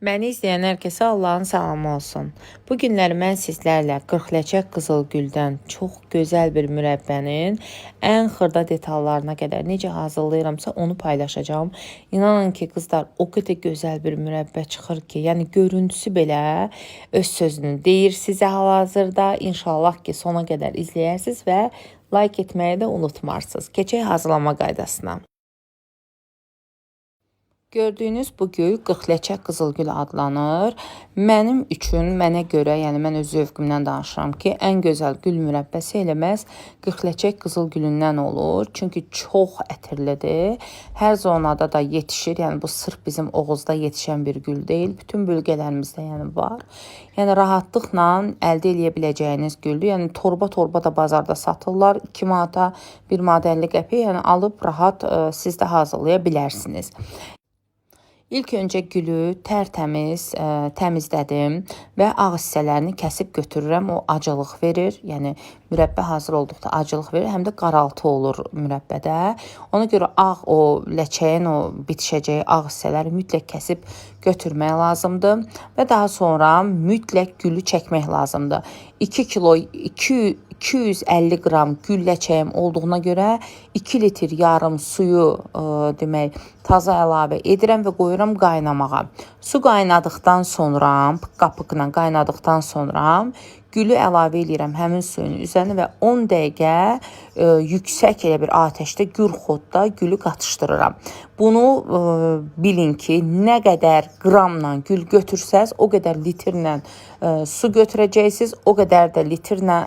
Məni izləyən hər kəsə Allahın salamı olsun. Bu günlər mən sizlərlə 40 ləçək qızıl güldən çox gözəl bir mürəbbənin ən xırda detallarına qədər necə hazırlayıramsa onu paylaşacağam. İnanın ki, qızlar, o qədər gözəl bir mürəbbə çıxır ki, yəni görüntüsü belə öz sözünü deyir sizə hal-hazırda. İnşallah ki, sona qədər izləyərsiniz və like etməyi də unutmarsınız. Keçək hazırlama qaydasına. Gördüyünüz bu gül 40 ləçək qızılgül adlanır. Mənim üçün, mənə görə, yəni mən öz zövqümdən danışıram ki, ən gözəl gül mürəbbəsi elə məhz 40 ləçək qızılgülündən olur. Çünki çox ətirlidir. Hər zonada da yetişir. Yəni bu sırf bizim Oğuzda yetişən bir gül deyil. Bütün bölgələrimizdə yəni var. Yəni rahatlıqla əldə eləyə biləcəyiniz güldür. Yəni torba-torba da bazarda satırlar. 2 manata, 1 manat 50 qəpik. Yəni alıb rahat siz də hazırlaya bilərsiniz. İlk öncə gülü tərtəmiz təmizlədim və ağ hissələrini kəsib götürürəm. O acılıq verir. Yəni mürəbbə hazır olduqda acılıq verir, həm də qaraltı olur mürəbbədə. Ona görə ağ o ləçəyin o bitişəcəyi ağ hissələri mütləq kəsib götürmək lazımdır və daha sonra mütləq gülü çəkmək lazımdır. 2 kilo 250 qram gül ləçəyim olduğuna görə 2 litr yarım suyu demək taza əlavə edirəm və qoyuram qaynamağa. Su qaynadıqdan sonra, qapıqla qaynadıqdan sonra gülü əlavə eləyirəm həmin suyun üzərinə və 10 dəqiqə yüksək elə bir atəşdə gür xodda gülü qatışdırıram. Bunu bilin ki, nə qədər qramla gül götürsəz, o qədər litrlə su götürəcəksiniz, o qədər də litrlə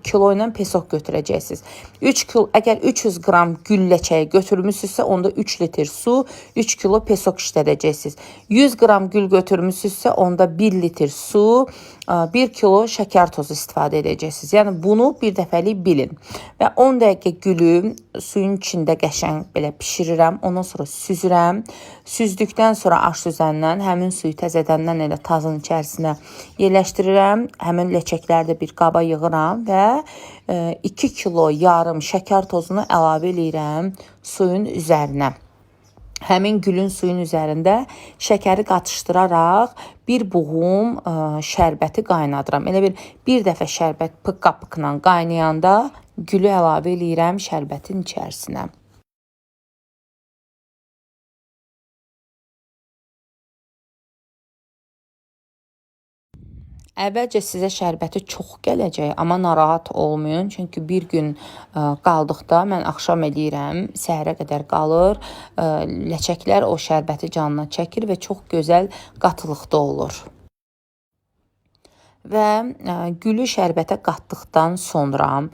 kilo ilə pesok götürəcəksiniz. 3 kilo, əgər 300 qram gül ləçəyi götürmüsünüzsə, onda 3 litr su, 3 kilo pesok işlədəcəksiniz. 100 qram gül götürmüsünüzsə, onda 1 litr su, 1 kilo şəkər tozu istifadə edəcəksiniz. Yəni bunu bir dəfəlik bilin. Və 10 dəqiqə gülü suyun içində qəşəng belə bişirirəm. Ondan sonra süzürəm. Süzdükdən sonra aş süzəndən həmin suyu təzədəndən elə tazın içərisinə yerləşdirirəm. Həmin ləçəkləri də bir qaba yığıram və 2 kilo yarım şəkər tozunu əlavə eləyirəm suyun üzərinə. Həmin gülün suyun üzərində şəkəri qatışdıraraq bir buğum şərbəti qaynadıram. Elə bir dəfə şərbət pıq-qapıqla qaynayanda gülü əlavə eləyirəm şərbətin içərisinə. Əvvəlcə sizə şərbəti çox gələcək, amma narahat olmayın. Çünki bir gün qaldıqda mən axşam eləyirəm, səhərə qədər qalır. Ləçəklər o şərbəti canına çəkir və çox gözəl qatılıqda olur. Və gülü şərbətə qatdıqdan sonra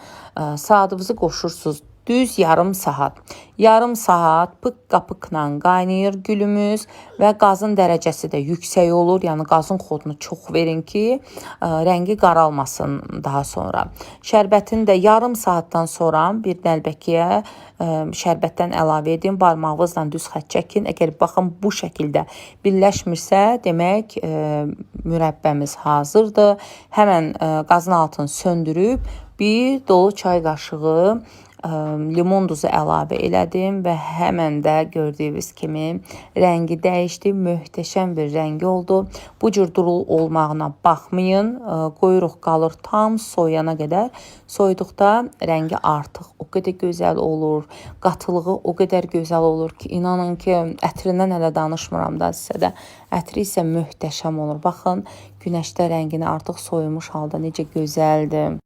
saatınızı qoşursunuz. Düz yarım saat. Yarım saat pıq-qapıqla qaynayır gülümüz və qazın dərəcəsi də yüksək olur. Yəni qazın xodunu çox verin ki, rəngi qaralmasın daha sonra. Şərbətin də yarım saatdan sonra bir nəlbəkiyə şərbətdən əlavə edin. Barmağınızla düz xətt çəkin. Əgər baxın bu şəkildə birləşmirsə, demək mürəbbəmiz hazırdır. Həmən qazın altını söndürüb bir dolu çay qaşığı limon duzu əlavə elədim və həmən də gördüyünüz kimi rəngi dəyişdi, möhtəşəm bir rəngi oldu. Bu cür durul olmağına baxmayın, qoyuruq qalır tam soyuyana qədər. Soyuduqda rəngi artıq o qədər gözəl olur, qatılığı o qədər gözəl olur ki, inanın ki, ətrindən hələ danışmıram da sizə də. Ətri isə möhtəşəm olur. Baxın, günəşdə rəngini artıq soyumuş halda necə gözəldir.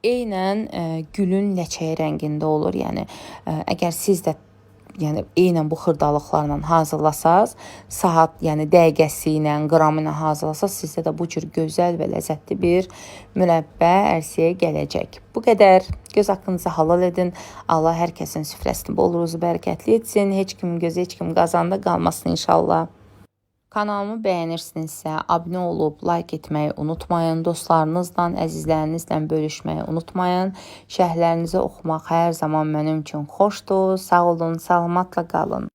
Eynən gülün ləçəyi rəngində olur. Yəni əgər siz də yəni eynən bu xırdalıqlarla hazırlasaz, saat, yəni dəqiqəsi ilə, qramı ilə hazırlasaz, sizdə də bu cür gözəl və ləzzətli bir mürəbbə ərsəyə gələcək. Bu qədər. Göz haqqınızı halal edin. Allah hər kəsin süfrəsini bol ruzu bərəkətli etsin. Heç kimin gözü, heç kimin qazanda qalmasın inşallah. Kanalımı bəyənirsinizsə, abunə olub like etməyi unutmayın. Dostlarınızla, əzizlərinizlə bölüşməyi unutmayın. Şərhlərinizi oxumaq hər zaman mənim üçün xoşdur. Sağ olun, salamatla qalın.